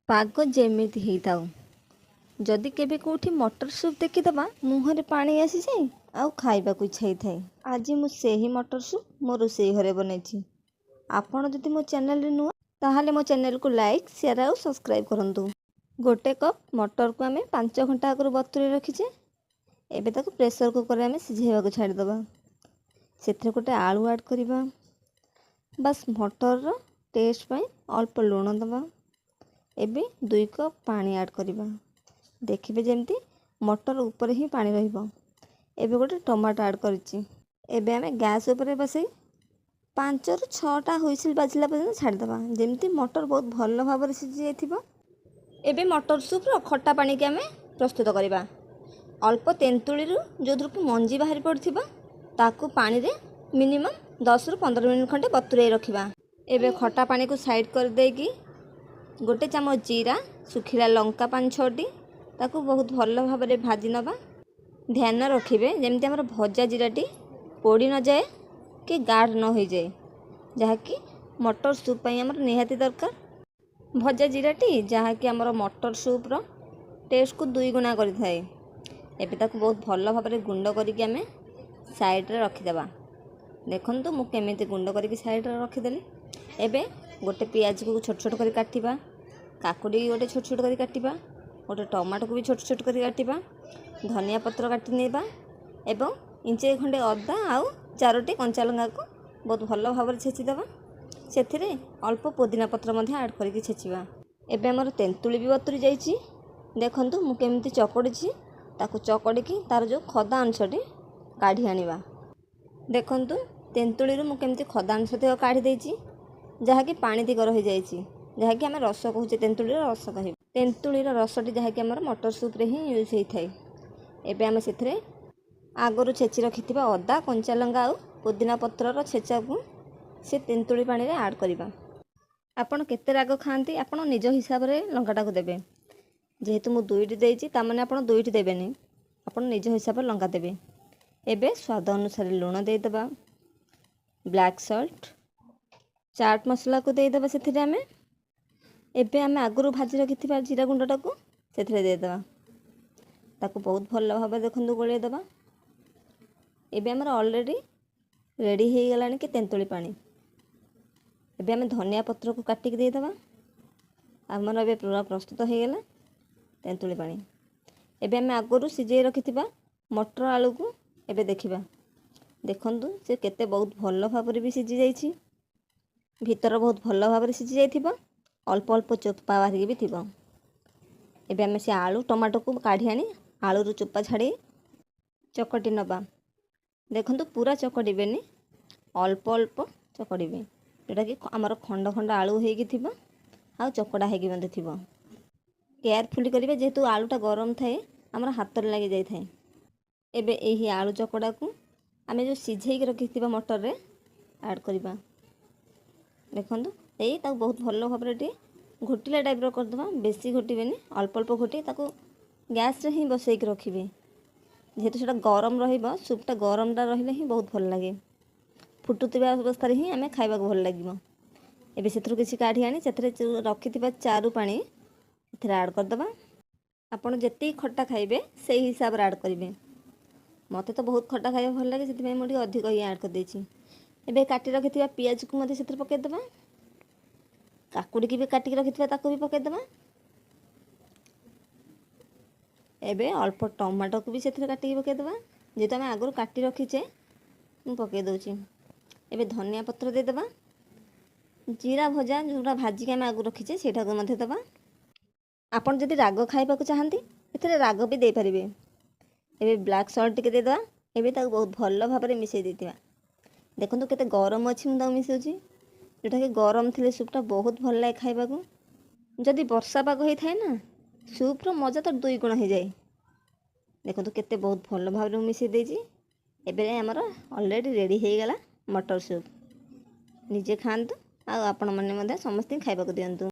ପାଗ ଯେମିତି ହେଇଥାଉ, ଯଦି କେବେ କେଉଁଠି ମଟର ସୁପ୍ ଦେଖିଦେବା, ମୁହଁରେ ପାଣି ଆସିଯାଏ ଆଉ ଖାଇବାକୁ ଇଚ୍ଛା ହେଇଥାଏ। ଆଜି ମୁଁ ସେହି ମଟର ସୁପ୍ ମୋ ରୋଷେଇ ଘରେ ବନେଇଛି। ଆପଣ ଯଦି ମୋ ଚ୍ୟାନେଲରେ ନୂଆ, ତାହେଲେ ମୋ ଚ୍ୟାନେଲକୁ ଲାଇକ୍, ସେୟାର ଆଉ ସବସ୍କ୍ରାଇବ୍ କରନ୍ତୁ। ଗୋଟେ କପ୍ ମଟରକୁ ଆମେ 5 ଘଣ୍ଟା ଆଗରୁ ବତୁରେଇ ରଖିଛେ। ଏବେ ତାକୁ ପ୍ରେସର କୁକରରେ ଆମେ ସିଝେଇବାକୁ ଛାଡ଼ିଦେବା। ସେଥିରେ ଗୋଟେ ଆଳୁ ଆଡ଼୍ କରିବା। ବାସ୍, ମଟରର ଟେଷ୍ଟ ପାଇଁ ଅଳ୍ପ ଲୁଣ ଦେବା। ଏବେ 2 କପ୍ ପାଣି ଆଡ଼୍ କରିବା। ଦେଖିବେ, ଯେମିତି ମଟର ଉପରେ ହିଁ ପାଣି ରହିବ। ଏବେ ଗୋଟେ ଟମାଟୋ ଆଡ଼୍ କରିଛି। ଏବେ ଆମେ ଗ୍ୟାସ୍ ଉପରେ ବସେଇ 5ରୁ 6ଟା ହୁଇସିଲ୍ ବାଜିଲା ପର୍ଯ୍ୟନ୍ତ ଛାଡ଼ିଦେବା, ଯେମିତି ମଟର ବହୁତ ଭଲ ଭାବରେ ସିଝି ଯାଇଥିବ। ଏବେ ମଟର ସୁପ୍ର ଖଟା ପାଣିକି ଆମେ ପ୍ରସ୍ତୁତ କରିବା। ଅଳ୍ପ ତେନ୍ତୁଳିରୁ ଯେଉଁଥିରୁ କି ମଞ୍ଜି ବାହାରି ପଡ଼ିଥିବ, ତାକୁ ପାଣିରେ ମିନିମମ୍ 10ରୁ 15 ମିନିଟ୍ ଖଣ୍ଡେ ବତୁରେଇ ରଖିବା। ଏବେ ଖଟା ପାଣିକୁ ସାଇଡ଼୍ କରିଦେଇକି ଗୋଟେ ଚାମଚ ଜିରା, ଶୁଖିଲା ଲଙ୍କା ପାଞ୍ଚ ଛଅଟି, ତାକୁ ବହୁତ ଭଲ ଭାବରେ ଭାଜି ନେବା। ଧ୍ୟାନ ରଖିବେ, ଯେମିତି ଆମର ଭଜା ଜିରାଟି ପୋଡ଼ି ନଯାଏ କି ଗାଢ଼ ନ ହୋଇଯାଏ, ଯାହାକି ମଟର ସୁପ୍ ପାଇଁ ଆମର ନିହାତି ଦରକାର। ଭଜା ଜିରାଟି ଯାହାକି ଆମର ମଟର ସୁପ୍ର ଟେଷ୍ଟକୁ ଦୁଇଗୁଣା କରିଥାଏ। ଏବେ ତାକୁ ବହୁତ ଭଲ ଭାବରେ ଗୁଣ୍ଡ କରିକି ଆମେ ସାଇଡ଼୍ରେ ରଖିଦେବା। ଦେଖନ୍ତୁ, ମୁଁ କେମିତି ଗୁଣ୍ଡ କରିକି ସାଇଡ଼୍ରେ ରଖିଦେଲି। ଏବେ ଗୋଟେ ପିଆଜକୁ ଛୋଟ ଛୋଟ କରି କାଟିବା, କାକୁଡ଼ି ଗୋଟେ ଛୋଟ ଛୋଟ କରି କାଟିବା, ଗୋଟେ ଟମାଟୋକୁ ବି ଛୋଟ ଛୋଟ କରି କାଟିବା, ଧନିଆ ପତ୍ର କାଟି ନେବା ଏବଂ ଇଞ୍ଚେ ଖଣ୍ଡେ ଅଦା ଆଉ ଚାରୋଟି କଞ୍ଚା ଲଙ୍କାକୁ ବହୁତ ଭଲ ଭାବରେ ଛେଚିଦେବା। ସେଥିରେ ଅଳ୍ପ ପୋଦିନା ପତ୍ର ମଧ୍ୟ ଆଡ଼୍ କରିକି ଛେଚିବା। ଏବେ ଆମର ତେନ୍ତୁଳି ବି ବତୁରି ଯାଇଛି। ଦେଖନ୍ତୁ, ମୁଁ କେମିତି ଚକଡ଼ିଛି। ତାକୁ ଚକଡ଼ିକି ତା'ର ଯେଉଁ ଖଦା ଅଂଶଟି କାଢ଼ି ଆଣିବା। ଦେଖନ୍ତୁ, ତେନ୍ତୁଳିରୁ ମୁଁ କେମିତି ଖଦା ଅଂଶ ତିକ କାଢ଼ି ଦେଇଛି, ଯାହାକି ପାଣି ତିକ ରହିଯାଇଛି, ଯାହାକି ଆମେ ରସ କହୁଛେ। ତେନ୍ତୁଳିର ରସ କହିବା। ତେନ୍ତୁଳିର ରସଟି ଯାହାକି ଆମର ମଟର ସୁପ୍ରେ ହିଁ ୟୁଜ୍ ହେଇଥାଏ। ଏବେ ଆମେ ସେଥିରେ ଆଗରୁ ଛେଚି ରଖିଥିବା ଅଦା, କଞ୍ଚା ଲଙ୍କା ଆଉ ପୋଦିନା ପତ୍ରର ଛେଚାକୁ ସେ ତେନ୍ତୁଳି ପାଣିରେ ଆଡ଼୍ କରିବା। ଆପଣ କେତେ ରାଗ ଖାଆନ୍ତି, ଆପଣ ନିଜ ହିସାବରେ ଲଙ୍କାଟାକୁ ଦେବେ। ଯେହେତୁ ମୁଁ ଦୁଇଟି ଦେଇଛି, ତାମାନେ ଆପଣ ଦୁଇଟି ଦେବେନି, ଆପଣ ନିଜ ହିସାବରେ ଲଙ୍କା ଦେବେ। ଏବେ ସ୍ୱାଦ ଅନୁସାରେ ଲୁଣ ଦେଇଦେବା, ବ୍ଲାକ୍ ସଲ୍ଟ, ଚାଟ୍ ମସଲାକୁ ଦେଇଦେବା ସେଥିରେ ଆମେ। ଏବେ ଆମେ ଆଗରୁ ଭାଜି ରଖିଥିବା ଜିରା ଗୁଣ୍ଡଟାକୁ ସେଥିରେ ଦେଇଦେବା। ତାକୁ ବହୁତ ଭଲ ଭାବରେ ଦେଖନ୍ତୁ ଗୋଳେଇ ଦେବା। ଏବେ ଆମର ଅଲରେଡ଼ି ରେଡ଼ି ହେଇଗଲାଣି କି ତେନ୍ତୁଳି ପାଣି। ଏବେ ଆମେ ଧନିଆ ପତ୍ରକୁ କାଟିକି ଦେଇଦେବା। ଆମର ଏବେ ପୁରା ପ୍ରସ୍ତୁତ ହେଇଗଲା ତେନ୍ତୁଳି ପାଣି। ଏବେ ଆମେ ଆଗରୁ ସିଝେଇ ରଖିଥିବା ମଟର ଆଳୁକୁ ଏବେ ଦେଖିବା। ଦେଖନ୍ତୁ, ସେ କେତେ ବହୁତ ଭଲ ଭାବରେ ବି ସିଝି ଯାଇଛି। ଭିତର ବହୁତ ଭଲ ଭାବରେ ସିଝି ଯାଇଥିବ, ଅଳ୍ପ ଅଳ୍ପ ଚୋପା ବାହାରିକି ବି ଥିବ। ଏବେ ଆମେ ସେ ଆଳୁ ଟମାଟୋକୁ କାଢ଼ି ଆଣି ଆଳୁରୁ ଚୋପା ଛାଡ଼େଇ ଚକଟି ନେବା। ଦେଖନ୍ତୁ, ପୁରା ଚକଟିବେନି, ଅଳ୍ପ ଅଳ୍ପ ଚକଟିବେ, ଯେଉଁଟାକି ଆମର ଖଣ୍ଡ ଖଣ୍ଡ ଆଳୁ ହେଇକି ଥିବ ଆଉ ଚକଡ଼ା ହେଇକି ମଧ୍ୟ ଥିବ। କେୟାରଫୁଲି କରିବେ, ଯେହେତୁ ଆଳୁଟା ଗରମ ଥାଏ, ଆମର ହାତରେ ଲାଗି ଯାଇଥାଏ। ଏବେ ଏହି ଆଳୁ ଚକଡ଼ାକୁ ଆମେ ଯେଉଁ ସିଝେଇକି ରଖିଥିବା ମଟରରେ ଆଡ଼୍ କରିବା। ଦେଖନ୍ତୁ, ଏଇ ତାକୁ ବହୁତ ଭଲ ଭାବରେ ଟିକେ ଘୋଟିଲା ଟାଇପ୍ର କରିଦେବା। ବେଶୀ ଘୋଟିବେନି, ଅଳ୍ପ ଅଳ୍ପ ଘୋଟି ତାକୁ ଗ୍ୟାସ୍ରେ ହିଁ ବସେଇକି ରଖିବେ। ଯେହେତୁ ସେଇଟା ଗରମ ରହିବ, ସୁପ୍ଟା ଗରମଟା ରହିଲେ ହିଁ ବହୁତ ଭଲ ଲାଗେ। ଫୁଟୁଥିବା ଅବସ୍ଥାରେ ହିଁ ଆମେ ଖାଇବାକୁ ଭଲ ଲାଗିବ। ଏବେ ସେଥିରୁ କିଛି କାଢ଼ି ଆଣି ସେଥିରେ ଯେଉଁ ରଖିଥିବା ଚାରୁ ପାଣି ଏଥିରେ ଆଡ଼୍ କରିଦେବା। ଆପଣ ଯେତିକି ଖଟା ଖାଇବେ, ସେଇ ହିସାବରେ ଆଡ଼୍ କରିବେ। ମୋତେ ତ ବହୁତ ଖଟା ଖାଇବା ଭଲ ଲାଗେ, ସେଥିପାଇଁ ମୁଁ ଟିକେ ଅଧିକ ହିଁ ଆଡ଼୍ କରିଦେଇଛି। ଏବେ କାଟି ରଖିଥିବା ପିଆଜକୁ ମଧ୍ୟ ସେଥିରେ ପକାଇଦେବା। କାକୁଡ଼ିକି ବି କାଟିକି ରଖିଥିବା, ତାକୁ ବି ପକାଇଦେବା। ଏବେ ଅଳ୍ପ ଟମାଟୋକୁ ବି ସେଥିରେ କାଟିକି ପକାଇଦେବା। ଯେହେତୁ ଆମେ ଆଗରୁ କାଟି ରଖିଛେ, ମୁଁ ପକାଇ ଦେଉଛି। ଏବେ ଧନିଆ ପତ୍ର ଦେଇଦେବା। ଜିରା ଭଜା ଯେଉଁଟା ଭାଜିକି ଆମେ ଆଗରୁ ରଖିଛେ, ସେଇଟାକୁ ମଧ୍ୟ ଦେବା। ଆପଣ ଯଦି ରାଗ ଖାଇବାକୁ ଚାହାନ୍ତି, ଏଥିରେ ରାଗ ବି ଦେଇପାରିବେ। ଏବେ ବ୍ଲାକ୍ ସଲ୍ଟ ଟିକେ ଦେଇଦେବା। ଏବେ ତାକୁ ବହୁତ ଭଲ ଭାବରେ ମିଶାଇ ଦେଇଥିବା। ଦେଖନ୍ତୁ, କେତେ ଗରମ ଅଛି, ମୁଁ ତାକୁ ମିଶାଉଛି। ଯେଉଁଟାକି ଗରମ ଥିଲେ ସୁପ୍ଟା ବହୁତ ଭଲ ଲାଗେ ଖାଇବାକୁ। ଯଦି ବର୍ଷା ପାଗ ହେଇଥାଏ ନା, ସୁପ୍ର ମଜା ତ ଦୁଇ ଗୁଣ ହେଇଯାଏ। ଦେଖନ୍ତୁ, କେତେ ବହୁତ ଭଲ ଭାବରେ ମୁଁ ମିଶାଇ ଦେଇଛି। ଏବେ ଆମର ଅଲରେଡ଼ି ରେଡ଼ି ହେଇଗଲା ମଟର ସୁପ୍। ନିଜେ ଖାଆନ୍ତୁ ଆଉ ଆପଣମାନେ ମଧ୍ୟ ସମସ୍ତଙ୍କୁ ଖାଇବାକୁ ଦିଅନ୍ତୁ।